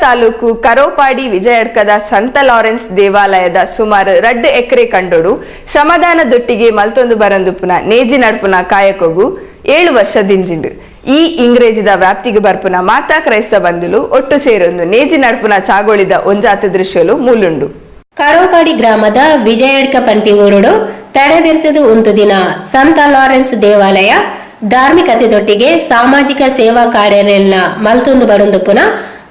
Taluk Karopadi ವಿಜಯಡ್ಕದ ಸಂತ Lawrence ದೇವಾಲಯದ ಸುಮಾರು 2 ಎಕರೆ ಕಂಡೋಡು ಶ್ರಮದಾನ ದೊಟ್ಟಿಗೆ ಮಲ್ತೊಂದು ಬರಂದುಪುನ ನೇಜಿ ನಡ್ಪುನ ಕಾಯಕೋಗು 7 ವರ್ಷ ದಿಂಜಿಂಡು. ಈ ಇಂಗ್ರೇಜಿದ ವ್ಯಾಪ್ತಿಗೆ ಬರ್ಪುನ ಮಾತಾ ಕ್ರೈಸ್ತ ಬಂಧುಲು ಒಟ್ಟು ಸೇರೊಂದು ನೇಜಿ ನಡ್ಪುನ ಚಾಗೋಳಿದ ಒಂಜಾತ ದೃಶ್ಯಲು ಮೂಲುಂಡು. ಕರೋಪಾಡಿ ಗ್ರಾಮದ ವಿಜಯಡ್ಕ ಪನ್ಪಿ ಊರುಡು ತಡೆದಿರ್ತದು ಉಂತು ದಿನ ಸಂತ ಲಾರೆನ್ಸ್ ದೇವಾಲಯ ಧಾರ್ಮಿಕತೆದೊಟ್ಟಿಗೆ ಸಾಮಾಜಿಕ ಸೇವಾ ಕಾರ್ಯಗಳನ್ನ ಮಲ್ತೊಂದು ಬರಂದುಪುನ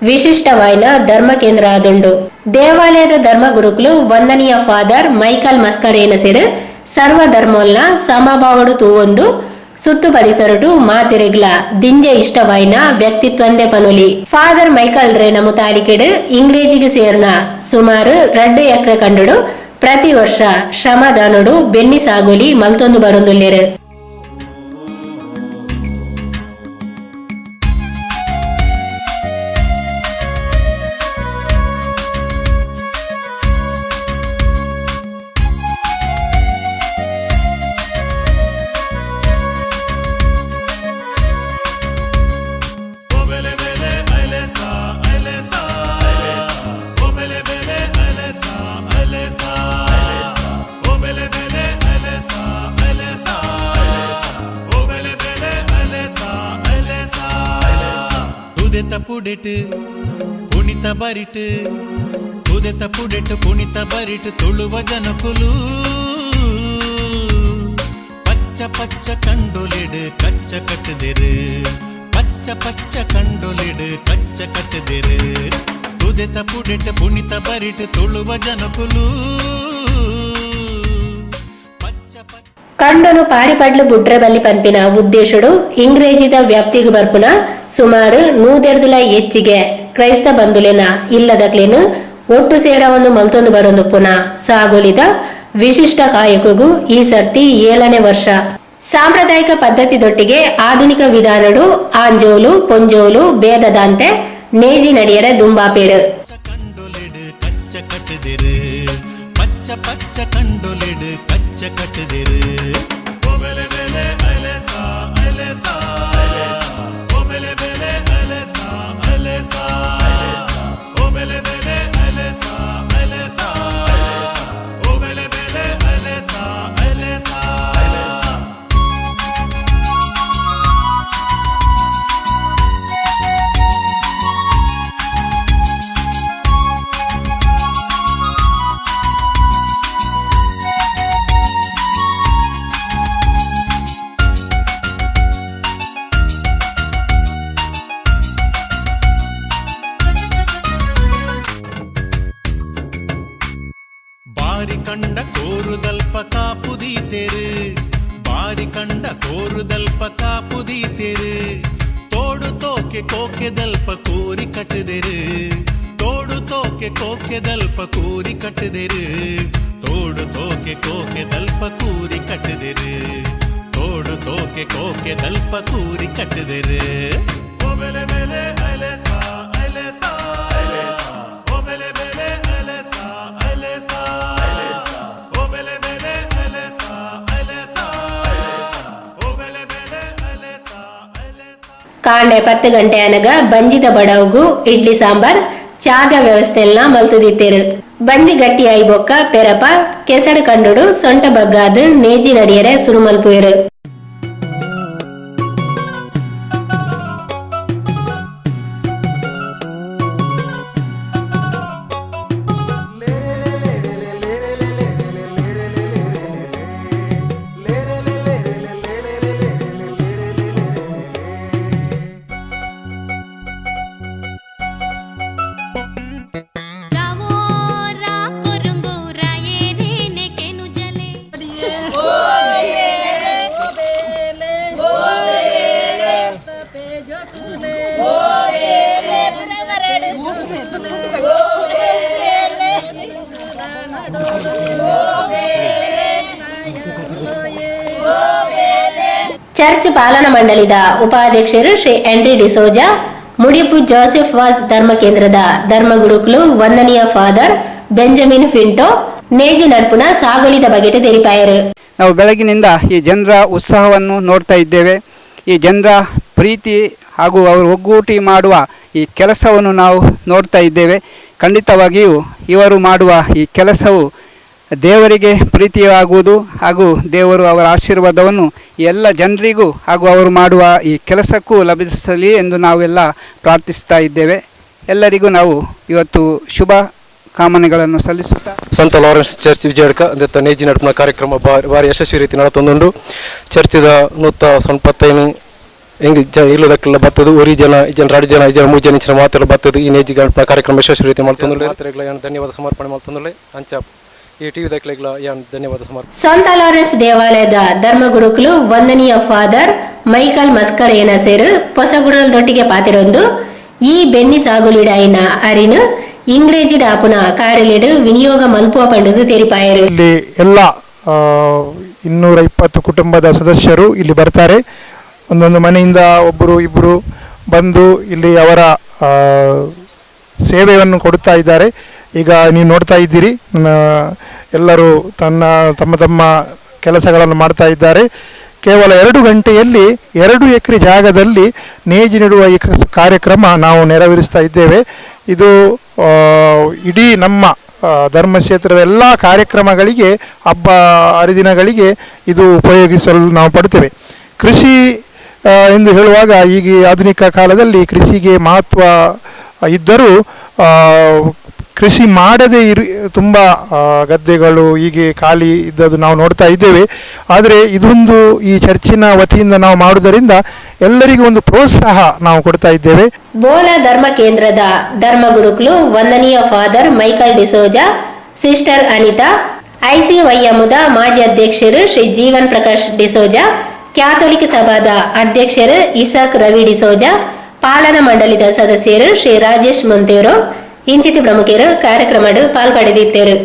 ವಿಶಿಷ್ಟವಾಯಿನ ಧರ್ಮ ಕೇಂದ್ರ ಆದುಂಡು. ದೇವಾಲಯದ ಧರ್ಮ ಗುರುಕುಲು ವಂದನೀಯ ಫಾದರ್ ಮೈಕಲ್ ಮಸ್ಕರೇನಸಿರು ಸರ್ವ ಧರ್ಮೋಲ್ನ ಸಮಭಾವಡು ತೂವೊಂದು ಸುತ್ತು ಪರಿಸರಟು ಮಾತಿರೆಗ್ಲ ದಿಂಜೆ ಇಷ್ಟವಾಯಿನ ವ್ಯಕ್ತಿತ್ವಂದೆ ಪನುಲಿ. ಫಾದರ್ ಮೈಕಲ್ ರೇನ ಮುತಾಲಿಕೆಡು ಇಂಗ್ರೇಜಿಗೆ ಸೇರ್ನ ಸುಮಾರು 2 ಎಕರೆ ಕಂಡುಡು ಪ್ರತಿ ವರ್ಷ ಶ್ರಮದಾನುಡು ಬೆನ್ನಿ ಸಾಗುಲಿ ಮಲ್ತೊಂದು ಬರೊಂದುಲ್ಲೆರು. ಪುಣಿತ ಬರಿಟ್ ತುದೆತ ಪುಡೆಟ್ ಪುಣಿತ ಬರಿಟ್ ತುಳುವ ಜನಕುಲು ಪಚ್ಚ ಪಚ್ಚ ಕಂಡೊಲಿಡು ಕಚ್ಚ ಕಟ್ಟುದಿರು ಪಚ್ಚ ಪಚ್ಚ ಕಂಡೊಲಿಡು ಕಚ್ಚ ಕಟ್ಟುದಿರು ತುದೆತ ಪುಡೆಟ್ ಪುಣಿತ ಬರಿಟ್ ತುಳುವ ಜನಕುಲು ಪಚ್ಚ ಪಚ್ಚ ಕಂಡನು ಪಾರಿಪಡ್ಲು ಬುಡ್ರೆಬಲ್ಲಿ ಪನ್ಪಿನ ಉದ್ದೇಶಡು ಇಂಗ್ರೇಜಿದ ವ್ಯಾಪ್ತಿಗೆ ಬರ್ಪುನ ಸುಮಾರು 100 ಹೆಚ್ಚಿಗೆ ಕ್ರೈಸ್ತ ಬಂಧುಲೆನ ಇಲ್ಲದಕ್ಲೇನು ಒಟ್ಟು ಸೇರವನ್ನು ಮಲ್ತೊಂದು ಬರೊಂದು ಪುನಃ ಸಾಗುಲಿದ ವಿಶಿಷ್ಟ ಕಾಯಕಗೂ ಈ ಸರ್ತಿ 7ನೇ ವರ್ಷ. ಸಾಂಪ್ರದಾಯಿಕ ಪದ್ಧತಿದೊಟ್ಟಿಗೆ ಆಧುನಿಕ ವಿಧಾನಡು ಆಂಜೋಲು ಪೊಂಜೋಲು ಭೇದದಂತೆ ನೇಜಿ ನಡಿಯರ ದುಂಬಾಪೇಡು. ಕಂಡೊಲಿಡು ಕಚ್ಚ ಕಟ್ಟುದಿರು ಪಚ್ಚ ಪಚ್ಚ ಕಂಡೊಲಿಡು ಕಚ್ಚ ಕಟ್ಟುದಿರು ಬಾರಿ ಕಂಡ ಕೋರುದಲ್ಪ ಕಾಪುದೀತೆರು ಬಾರಿ ಕಂಡ ಕೋರುದಲ್ಪ ಕಾಪುದೀತೆರು ತೋಡು ತೋಕೆ ಕೋಕೆದಲ್ಪ ಕೋರಿ ಕಟ್ಟುದೆರು ತೋಡು ತೋಕೆ ಕೋಕೆದಲ್ಪ ಕೋರಿ ಕಟ್ಟುದೆರು ತೋಡು ತೋಕೆ ಕೋಕೆದಲ್ಪ ಕೂರಿ ಕಟ್ಟುದೆರು ತೋಡು ತೋಕೆ ಕೋಕೆದಲ್ಪ ಕೂರಿ ಕಟ್ಟುದೆರು ಬೆಲೆ ಬೆಲೆ ಅಲೆಸಾ ಅಲೆಸಾ ಓ ಬೆಲೆ ಬೆಲೆ ಅಲೆಸಾ ಅಲೆಸಾ ಓ ಬೆಲೆ ಬೆಲೆ ಅಲೆಸಾ ಅಲೆಸಾ ಓ ಬೆಲೆ ಬೆಲೆ ಅಲೆಸಾ ಅಲೆಸಾ. ಕಾಂಡೆ 10 ಗಂಟೆ ಅನಗ ಬಂಜಿದ ಬಡವುಗು ಇಡ್ಲಿ ಸಾಂಬಾರ್ ಚಾದ ವ್ಯವಸ್ಥೆಲ್ನ ಮಲ್ತದಿತ್ತೇರು. ಬಂಜಿ ಗಟ್ಟಿ ಆಯ್ಬೊಕ್ಕ ಪೆರಪ ಕೆಸರು ಕಂಡುಡು ಸೊಂಟ ಬಗ್ಗಾದು ನೇಜಿ ನಡಿಯರೆ ಸುರುಮಲ್ಪುಯರು. ಚರ್ಚ್ ಪಾಲನಾ ಮಂಡಳಿದ ಉಪಾಧ್ಯಕ್ಷರು ಶ್ರೀ ಆಂಡ್ರಿ ಡಿಸೋಜಾ, ಮುಡಿಪು ಜೋಸೆಫ್ ವಾಸ್ ಧರ್ಮ ಕೇಂದ್ರದ ಧರ್ಮಗುರುಕುಲು ವಂದನೀಯ ಫಾದರ್ ಬೆಂಜಮಿನ್ ಫಿಂಟೋ ನೇಜಿ ನಡ್ಪುನ ಸಾಗುಲಿದ ಬಗೆಟ್ ತೆರಿಪಾಯರು. ನಾವು ಬೆಳಗಿನಿಂದ ಈ ಜನರ ಉತ್ಸಾಹವನ್ನು ನೋಡ್ತಾ ಇದ್ದೇವೆ. ಈ ಜನರ ಪ್ರೀತಿ ಹಾಗೂ ಅವರು ಒಗ್ಗೂಟಿ ಮಾಡುವ ಈ ಕೆಲಸವನ್ನು ನಾವು ನೋಡ್ತಾ ಇದ್ದೇವೆ. ಖಂಡಿತವಾಗಿಯೂ ಇವರು ಮಾಡುವ ಈ ಕೆಲಸವು ದೇವರಿಗೆ ಪ್ರೀತಿಯಾಗುವುದು ಹಾಗೂ ದೇವರು ಅವರ ಆಶೀರ್ವಾದವನ್ನು ಎಲ್ಲ ಜನರಿಗೂ ಹಾಗೂ ಅವರು ಮಾಡುವ ಈ ಕೆಲಸಕ್ಕೂ ಲಭಿಸಲಿ ಎಂದು ನಾವೆಲ್ಲ ಪ್ರಾರ್ಥಿಸ್ತಾ ಇದ್ದೇವೆ. ಎಲ್ಲರಿಗೂ ನಾವು ಇವತ್ತು ಶುಭ ಕಾಮನೆಗಳನ್ನು ಸಲ್ಲಿಸುತ್ತಾ ಸಂತ ಲಾರೆನ್ಸ್ ಚರ್ಚ್ ವಿಜಯಡ್ಕ ಅಂದೆತ್ತ ನೇಜಿ ನಡ್ಪುನ ಕಾರ್ಯಕ್ರಮ ಬಾರಿ ಬಾರಿ ಯಶಸ್ವಿ ರೀತಿ ನಡತೊಂದುಂಡು. ಚರ್ಚಿದ 195 ಎಂಗ್ ಜ ಇಲ್ಲದಕ್ಕೆಲ್ಲ ಬತ್ತದು. ಒರಿ ಜನ ಜನ ರಡ್ ಜನ ಜನ ಮೂರು ಜನ ಇಂಚಿನ ಮಾತೆಲ್ಲ ಬತ್ತದು. ಈ ನೇಜಿ ಗಣಪನ ಕಾರ್ಯಕ್ರಮ ಯಶಸ್ವಿ ರೀತಿ ಮಾಡ್ತೊಂದುಲ್ಲೆ. ಯಾನ್ ಧನ್ಯವಾದ ಸಮರ್ಪಣೆ ಮಾಡ್ತೊಂದುಲ್ಲೆ. ಅಂಚ ಈ ಟಿವಿ ದಕ್ಲೆಗ್ಲ ಯಾನ್ ಧನ್ಯವಾದ ಸಮರ್ಪಣೆ. ಸಂತ ಲಾರೆನ್ಸ್ ದೇವಾಲಯದ ಧರ್ಮಗುರುಕುಲು ವಂದನೀಯ ಫಾದರ್ ಮೈಕಲ್ ಮಸ್ಕರೇನಸೇರು ಪೊಸಗುಡಲ್ದೊಟ್ಟಿಗೆ ಪಾತಿರೊಂದು ಈ ಬೆನ್ನಿ ಸಾಗುಲಿಡಾಯಿನ ಅರಿನು ಇಂಗ್ರೇಜಿ ಡಾಪುನ ಕಾರ್ಯಲಿಡು ವಿನಿಯೋಗ ಮಲ್ಪುವ ಪಂಡುದು ತೆರಿಪಾಯರು. ಇಲ್ಲಿ ಎಲ್ಲ 220 ಕುಟುಂಬದ ಸದಸ್ಯರು ಇಲ್ಲಿ ಬರ್ತಾರೆ. ಒಂದೊಂದು ಮನೆಯಿಂದ ಒಬ್ಬರು ಇಬ್ಬರು ಬಂದು ಇಲ್ಲಿ ಅವರ ಸೇವೆಯನ್ನು ಕೊಡುತ್ತಾ ಇದ್ದಾರೆ. ಈಗ ನೀವು ನೋಡ್ತಾ ಇದ್ದೀರಿ, ಎಲ್ಲರೂ ತಮ್ಮ ತಮ್ಮ ಕೆಲಸಗಳನ್ನು ಮಾಡ್ತಾ ಇದ್ದಾರೆ. ಕೇವಲ 2 ಗಂಟೆಯಲ್ಲಿ 2 ಎಕರೆ ಜಾಗದಲ್ಲಿ ನೇಜಿ ನೆಡುವ ಈ ಕಾರ್ಯಕ್ರಮ ನಾವು ನೆರವೇರಿಸ್ತಾ ಇದ್ದೇವೆ. ಇದು ಇಡೀ ನಮ್ಮ ಧರ್ಮಕ್ಷೇತ್ರದ ಎಲ್ಲ ಕಾರ್ಯಕ್ರಮಗಳಿಗೆ, ಹಬ್ಬ ಹರಿದಿನಗಳಿಗೆ ಇದು ಉಪಯೋಗಿಸಲು ನಾವು ಪಡುತ್ತೇವೆ. ಕೃಷಿ ಎಂದು ಹೇಳುವಾಗ ಈಗ ಆಧುನಿಕ ಕಾಲದಲ್ಲಿ ಕೃಷಿಗೆ ಮಹತ್ವ ಇದ್ದರೂ ಕೃಷಿ ಮಾಡದೇ ತುಂಬ ಗದ್ದೆಗಳು ಹೀಗೆ ಖಾಲಿ ಇದ್ದದ್ದು ನಾವು ನೋಡ್ತಾ ಇದ್ದೇವೆ. ಆದರೆ ಇದೊಂದು ಈ ಚರ್ಚಿನ ವತಿಯಿಂದ ನಾವು ಮಾಡುವುದರಿಂದ ಎಲ್ಲರಿಗೂ ಒಂದು ಪ್ರೋತ್ಸಾಹ ನಾವು ಕೊಡ್ತಾ ಇದ್ದೇವೆ. ಬೋಲ ಧರ್ಮ ಕೇಂದ್ರದ ಧರ್ಮಗುರುಕುಲು ವಂದನೀಯ father Michael D'Souza, sister Anita, ಐಸಿವೈಎಂದ ಮಾಜಿ ಅಧ್ಯಕ್ಷರು ಶ್ರೀ ಜೀವನ್ ಪ್ರಕಾಶ್ ಡಿಸೋಜಾ, ಕ್ಯಾಥೋಲಿಕ್ ಸಭಾದ ಅಧ್ಯಕ್ಷರು ಇಸಾಕ್ ರವಿ ಡಿಸೋಜಾ, ಪಾಲನಾ ಮಂಡಳಿದ ಸದಸ್ಯರು ಶ್ರೀ ರಾಜೇಶ್ ಮೊಂತೇರೋ ಇಂಚಿತಿ ಪ್ರಮುಖರು ಕಾರ್ಯಕ್ರಮಡು ಪಾಲ್ಪಡೆದಿದ್ದರು.